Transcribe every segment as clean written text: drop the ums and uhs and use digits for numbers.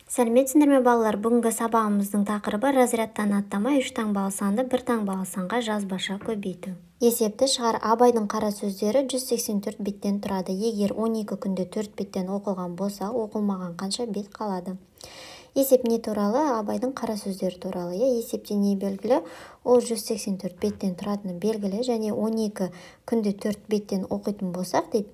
Сәлеметсіңдер ме, балалар? Бүгінгі сабағымыздың тақырыбы разрядтан аттамай үш таңбалы санды бір таңбалы санға жазбаша көбейту. Есепті шығар. Абайдың қара сөздері 184 беттен тұрады. Егер 12 күнде 4 беттен оқылған болса, оқылмаған қанша бет қалады? Есеп не туралы? Абайдың қара сөздері туралы. Есепте не белгілі? Ол 184 беттен тұратыны белгілі және 12 күнде 4 беттен оқитын болсақ дейді.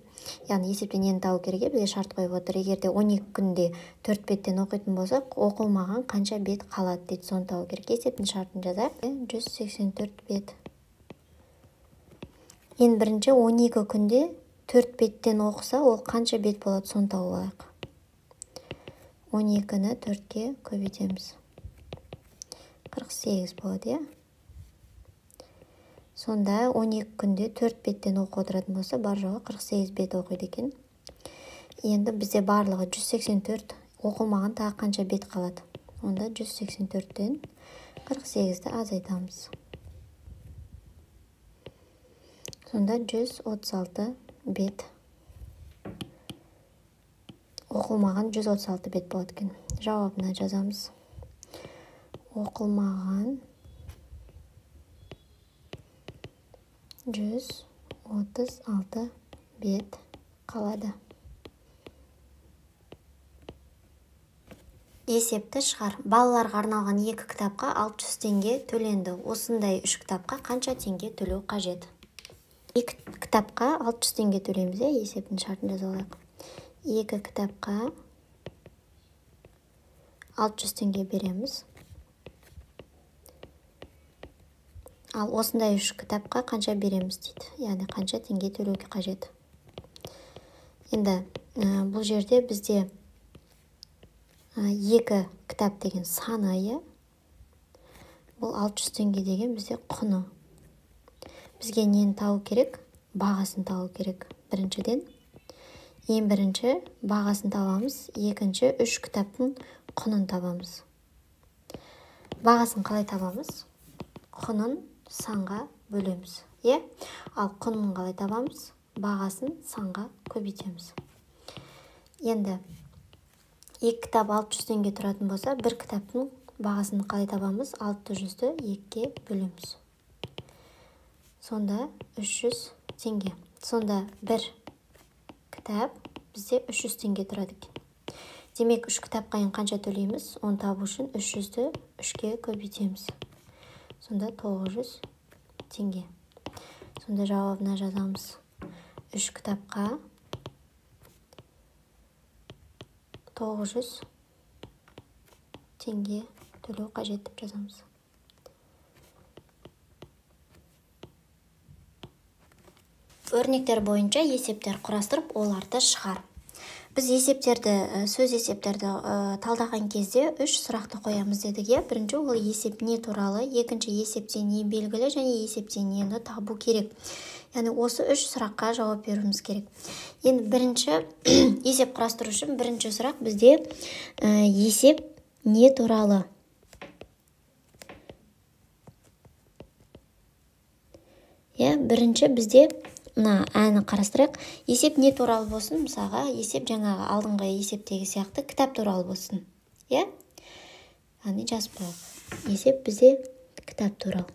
Яғни есепте нені табу керек, бізге шарт қойып отыр. Егер де 12 күнде 4 беттен оқитын болсақ, оқылмаған қанша бет қалады дейді, соны табу керек. Есептің шартын жазайық. 184 бет. Ең бірінші 12 күнде 4 беттен оқыса, ол қанша бет болады, соны тауып алайық. 12-ні 4-ке көбейтеміз. 48 болады, иә? Сонда 12 күнде 4 беттен оқып отыратын болса, бар жоғы 48 бет оқиды екен. Енді бізде барлығы 184 оқылмаған тағы қанша бет қалады? Онда 184-тен 48-ді азайтамыз. Сонда 136 бет. Оқылмаған 136 бет болады екен. Жауабына жазамыз. Оқылмаған 136 бет қалады. Есепті шығар. Балаларға арналған 2 кітапқа 600 теңге төленді. Осындай 3 кітапқа қанша теңге төлеу қажет? 2 кітапқа 600 теңге төлейміз, есептің шартын жаза алайық. 2 кітапқа 600 теңге береміз. Ал осындай 3 кітапқа қанша береміз дейді. Яғни қанша теңге төлеуге қажет. Енді бұл жерде бізде 2 кітап деген саны, иә? Бұл 600 теңге деген бізде құны. Бізге нені табу керек? Бағасын табу керек. Біріншіден. Ең бірінші бағасын табамыз, екінші 3 кітаптың құнын табамыз. Бағасын қалай табамыз? Құнын санға бөлеміз, иә? Ал құнын қалай табамыз? Бағасын санға көбейтеміз. Енді 2 кітап 600 теңге тұратын болса, бір кітаптың бағасын қалай табамыз? 600-ді 2-ге бөлеміз. Сонда 300 теңге. Сонда бір кітап бізде 300 теңге тұрады екен. Демек, 3 кітапқа енді қанша төлейміз? Оны табу үшін 300-ді 3-ке көбейтеміз. Сонда 900 теңге. Сонда жауабына жазамыз. 3 кітапқа 900 теңге төлеу қажет деп жазамыз. Өрнектер бойынша есептер құрастырып, оларды шығар. Біз есептерді, сөз есептерді талдаған кезде 3 сұрақты қоямыз дедік, иә? Бірінші ол есеп не туралы, екінші есепте не белгілі және есепте нені табу керек. Яғни осы 3 сұраққа жауап беруіміз керек. Енді бірінші есеп құрастыру үшін бірінші сұрақ бізде есеп не туралы. Иә, бірінші бізде мына әні қарастырайық. Есеп не туралы болсын? Мысалға, есеп жаңағы алдыңғы есептегі сияқты кітап туралы болсын. Иә? Яғни жазып қояйық. Есеп бізде кітап туралы.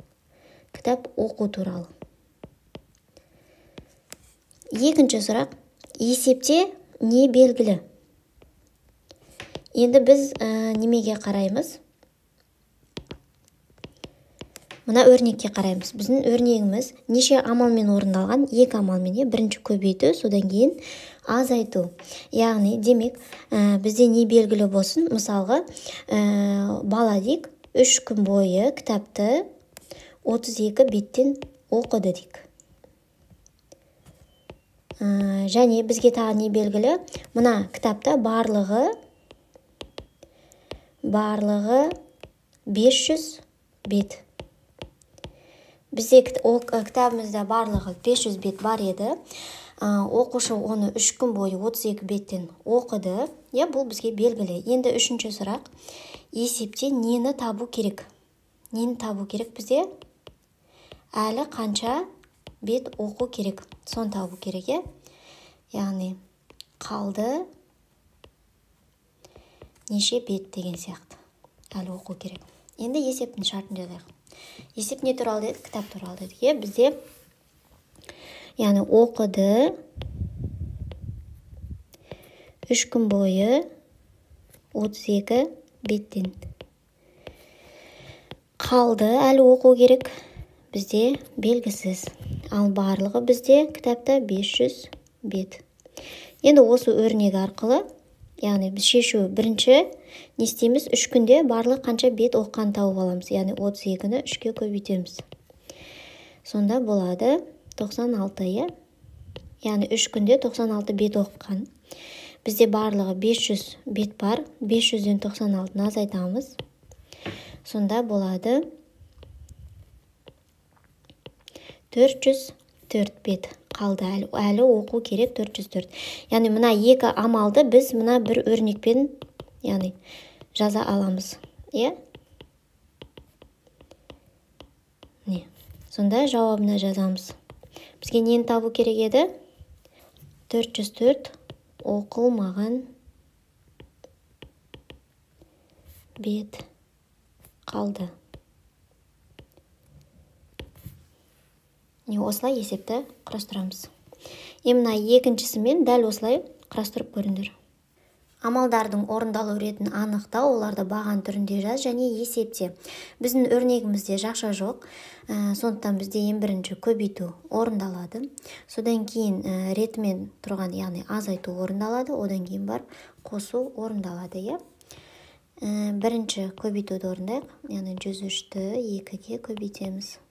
Кітап оқу туралы. Екінші сұрақ. Есепте не белгілі? Енді біз немеге қараймыз? Мына өрнекке қараймыз. Біздің өрнегіміз неше амалмен орындалған? 2 амалмен. Бірінші көбейту, содан кейін азайту. Яғни, демек, бізде не белгілі болсын? Мысалға, бала дейік, 3 күн бойы кітапты 32 беттен оқыды дейік. Және бізге тағы не белгілі? Мына кітапта барлығы 500 бет. Бізде кітабымызда барлығы 500 бет бар еді. Оқушы оны 3 күн бойы 32 беттен оқыды. Иә, бұл бізге белгілі. Енді үшінші сұрақ. Есепте нені табу керек? Нені табу керек бізде? Әлі қанша бет оқу керек? Соны табу керек, иә? Яғни қалды Неше бет деген сияқты. Әлі оқу керек. Енді есептің шартын жазайық. Есеп не туралы дедік? Кітап туралы дедік. Иә, бізде яғни оқыды 3 күн бойы 32 беттен. Қалды әлі оқу керек, бізде белгісіз. Ал барлығы бізде кітапта 500 бет. Енді осы өрнек арқылы, яғни біз шешу бірінші не істейміз? 3 күнде барлығы қанша бет оқыған тауып аламыз. Яғни 32-ні 3-ке көбейтеміз. Сонда болады 96, иә? Яғни 3 күнде 96 бет оқыған. Бізде барлығы 500 бет бар. 500-ден 96-ны азайтамыз. Сонда болады 404 бет қалды. Әлі оқу керек 404. Яғни мына екі амалды біз мына бір өрнекпен, яғни жаза аламыз. Иә? Не. Сонда жауабына жазамыз. Бізге нені табу керек еді? 404 оқылмаған бет қалды. Не, осылай есепті құрастырамыз. Енді мына екіншісімен дәл осылай құрастырып көріңдер. Амалдардың орындалу ретін анықтау, оларды баған түрінде жаз және есепте. Біздің өрнегімізде жақша жоқ, сондықтан бізде ең бірінші көбейту орындалады. Содан кейін ретімен тұрған, яғни азайту орындалады, одан кейін барып қосу орындалады, иә? Бірінші көбейтуді орындайық, яғни 103-ті 2-ге көбейтеміз.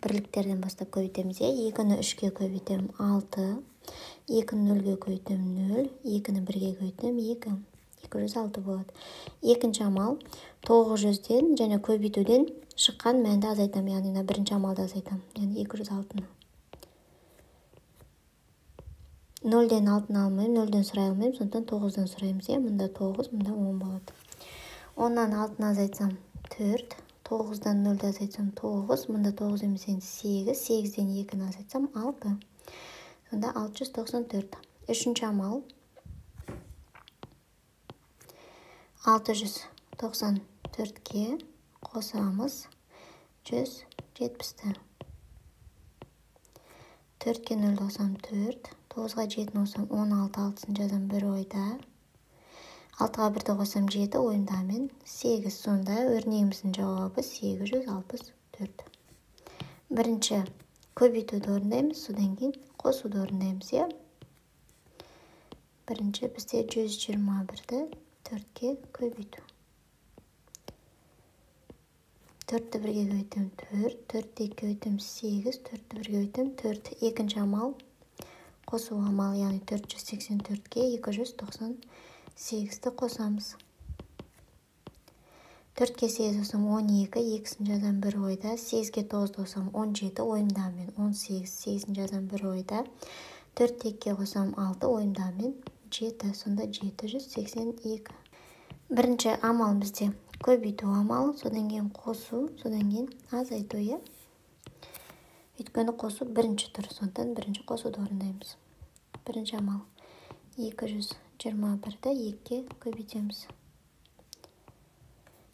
Бірліктерден бастап көбейтеміз, иә? 2-ні 3-ке көбейтемін 6, 2-ні 0-ге көбейтемін 0, 2-ні 1-ге көбейтемін 2, 206 болады. Екінші амал 900-ден және көбейтуден шыққан мәнді азайтамын, яғни мына бірінші амалды азайтамын, яғни 206-ны. 0-ден 6-ны алмаймын, 0-ден сұрай алмаймын, сондықтан 9-дан сұраймыз, иә? Мында 9, мында 10 болады. 10-нан 6-ны азайтсам 4, 9-дан 0-ді азайтсам 9, мында 9 емес енді 8, 8-ден 2-ні азайтсам 6. Сонда 694. Үшінші амал 694-ке қосамыз 170-ті. 4-ке 0 қосам 4, 9-ға 7 қосам 16, 6-сын жазам 1 ойда. 6-ға 1-ді қосам 7, ойымда мен 8. Сонда өрнегіміздің жауабы 864. Бірінші көбейтуді орындаймыз, содан кейін қосуды орындаймыз, иә? Бірінші бізде 121-ді 4-ке көбейту. 4-ті 1-ге көбейтемін 4, 4-ті 2-ге көбейтемін 8, 4-ті 1-ге көбейтемін 4. Екінші амал қосу амал, яғни 484-ке 298-ті қосамыз. 4-ке 8 қосам 12, 2-сін жазам 1 ойда, 8-ге 9 қосам 17, ойымда мен 18, 8-ін жазам 1 ойда, 4-ті 2-ге қосам 6, ойымда мен 7, сонда 782. Бірінші амал бізде көбейту амалы, содан кейін қосу, содан кейін азайту, иә? Өйткені қосу бірінші тұр, сондықтан бірінші қосуды орындаймыз. Бірінші амал 221-ді 2-ге көбейтеміз.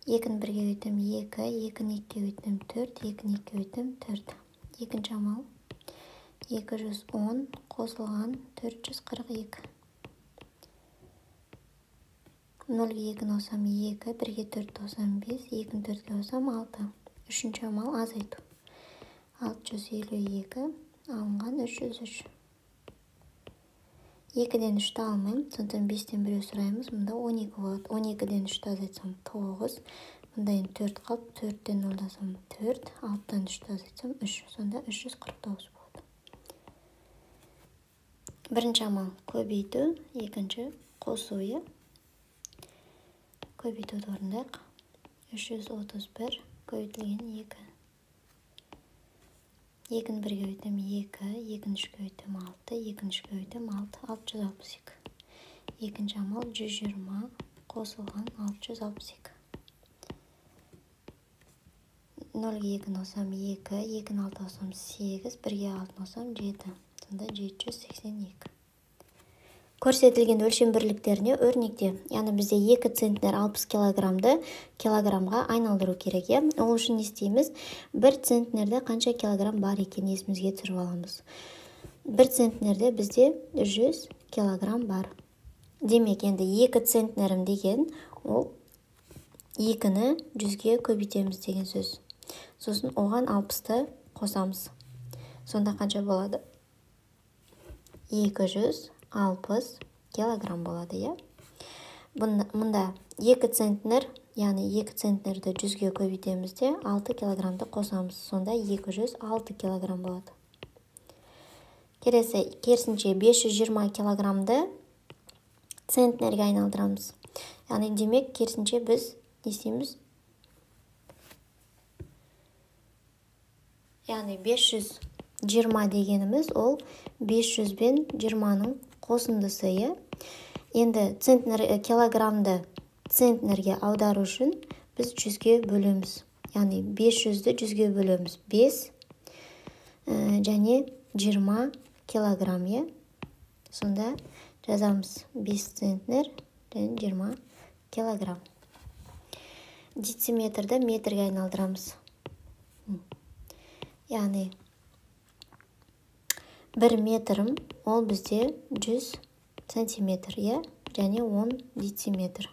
2-ні 1-ге көбейтемін 2, 2-ні 2-ге көбейтемін 4, 2-ні 2-ге көбейтемін 4. Екінші амал 210 қосылған 442. 0-ге 2-ні қосам 2, 1-ге 4 қосам 5, 2-ні 4-ге қосам 6. Үшінші амал азайту. 652 алынған 303. 2-ден 3-ті алмаймын, сондықтан 5-тен біреу сұраймыз, мұнда 12 болады. 12-ден 3-ті азайтсам 9, мұнда енді 4 қалды, 4-тен 0-ды азайтсам 4, 6-дан 3-ті азайтсам 3, сонда 349 болады. Бірінші амал көбейту, екінші қосу, иә? Көбейтуді орындайық. 331 көбейтілген 2. 2-ні 1-ге көбейтемін 2, 2-ні 3-ге көбейтемін 6, 2-ні 3-ге көбейтемін 6, 662. Екінші амал 120 қосылған 662. 0-ге 2-ні қосам 2, 2-ні 6 қосам 8, 1-ге 6 қосам 7. Сонда 782. Көрсетілген өлшем бірліктеріне өрнекте. Яғни бізде 2 центнер 60 килограммды килограммға айналдыру керек, иә? Ол үшін не істейміз? 1 центнерде қанша килограмм бар екенін есімізге түсіріп аламыз. 1 центнерде бізде 100 килограмм бар. Демек, енді 2 центнерім деген ол 2-ні 100-ге көбейтеміз деген сөз. Сосын оған 60-ты қосамыз. Сонда қанша болады? 260 килограмм болады, иә? Мұнда 2 центнер, яғни 2 центнерді 100-ге көбейтеміз де 6 килограммды қосамыз. Сонда 206 килограмм болады. Келесі, керісінше 520 килограммды центнерге айналдырамыз. Яғни демек, керісінше біз не істейміз? Яғни 520 дегеніміз ол 500 бен 20-ның қосындысы, иә? Енді центнер, килограммды центнерге аудару үшін біз 100-ге бөлеміз. Яғни 500-ді 100-ге бөлеміз. 5 және 20 килограмм, иә? Сонда жазамыз 5 центнер және 20 килограмм. Дециметрді метрге айналдырамыз. Яғни 1 метрім ол бізде 100 сантиметр, иә? Және 10 дециметр.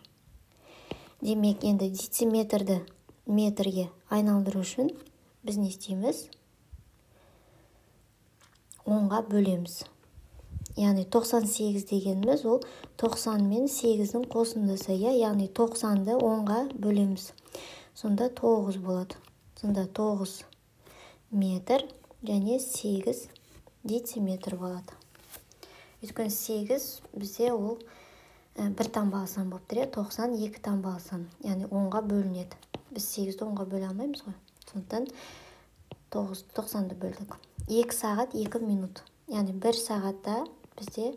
Демек, енді дециметрді метрге айналдыру үшін біз не істейміз? 10-ға бөлеміз. Яғни 98 дегеніміз ол 90 мен 8-дің қосындысы, иә? Яғни 90-ды 10-ға бөлеміз. Сонда 9 болады. Сонда 9 метр және 8 дециметр болады. Өйткені 8 бізде ол бір таңбалы сан болып тұр, 90 екі таңбалы сан, яғни 10-ға бөлінеді. Біз 8-ді 10-ға бөле алмаймыз ғой. Сондықтан 90-ды бөлдік. 2 сағат 2 минут. Яғни 1 сағатта бізде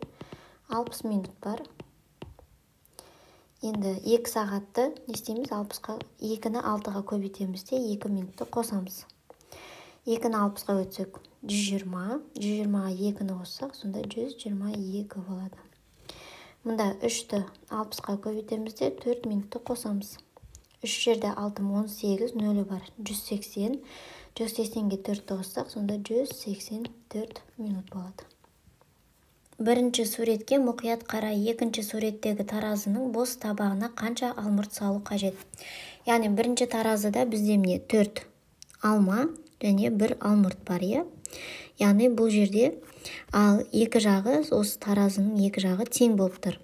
60 минут бар. Енді 2 сағатты не істейміз? 60-қа, 2-ні 6-ға көбейтеміз де 2 минутты қосамыз. 2-ні 60-ға өтсек 120, 120-ға 2-ні қоссақ, сонда 122 болады. Мұнда 3-ті 60-қа көбейтеміз де 4 минутты қосамыз. 3 жерде 6, 18, 0 бар. 180, 180-ге 4-ті қоссақ, сонда 184 минут болады. Бірінші суретке мұқият қара. Екінші суреттегі таразының бос табағына қанша алмұрт салу қажет? Яғни бірінші таразыда бізде міне 4 алма және 1 алмұрт бар, иә? Яғни бұл жерде ал екі жағы, осы таразының екі жағы тең болып тұр.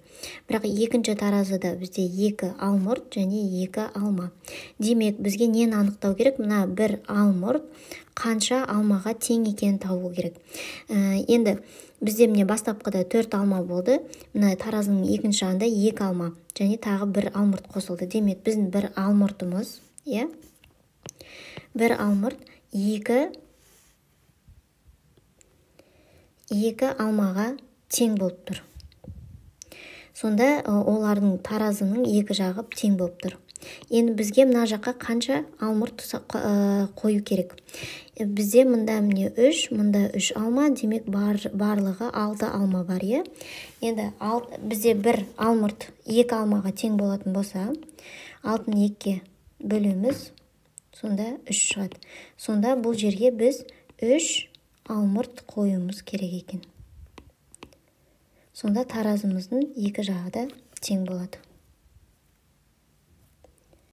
Бірақ екінші таразыда бізде 2 алмұрт және 2 алма. Демек, бізге нені анықтау керек? Мына бір алмұрт қанша алмаға тең екенін табу керек. Енді бізде міне бастапқыда 4 алма болды. Мына таразының екінші жағында 2 алма және тағы бір алмұрт қосылды. Демек, біздің бір алмұртымыз, иә? Бір алмұрт 2 алмаға тең болып тұр. Сонда олардың таразының екі жағы тең болып тұр. Енді бізге мына жаққа қанша алмұрт қою керек? Бізде мында міне 3, мында 3 алма, демек барлығы 6 алма бар, иә? Енді бізде бір алмұрт 2 алмаға тең болатын болса, 6-ны 2-ге бөлеміз, сонда 3 шығады. Сонда бұл жерге біз 3 алмұрт қоюымыз керек екен. Сонда таразымыздың екі жағы да тең болады.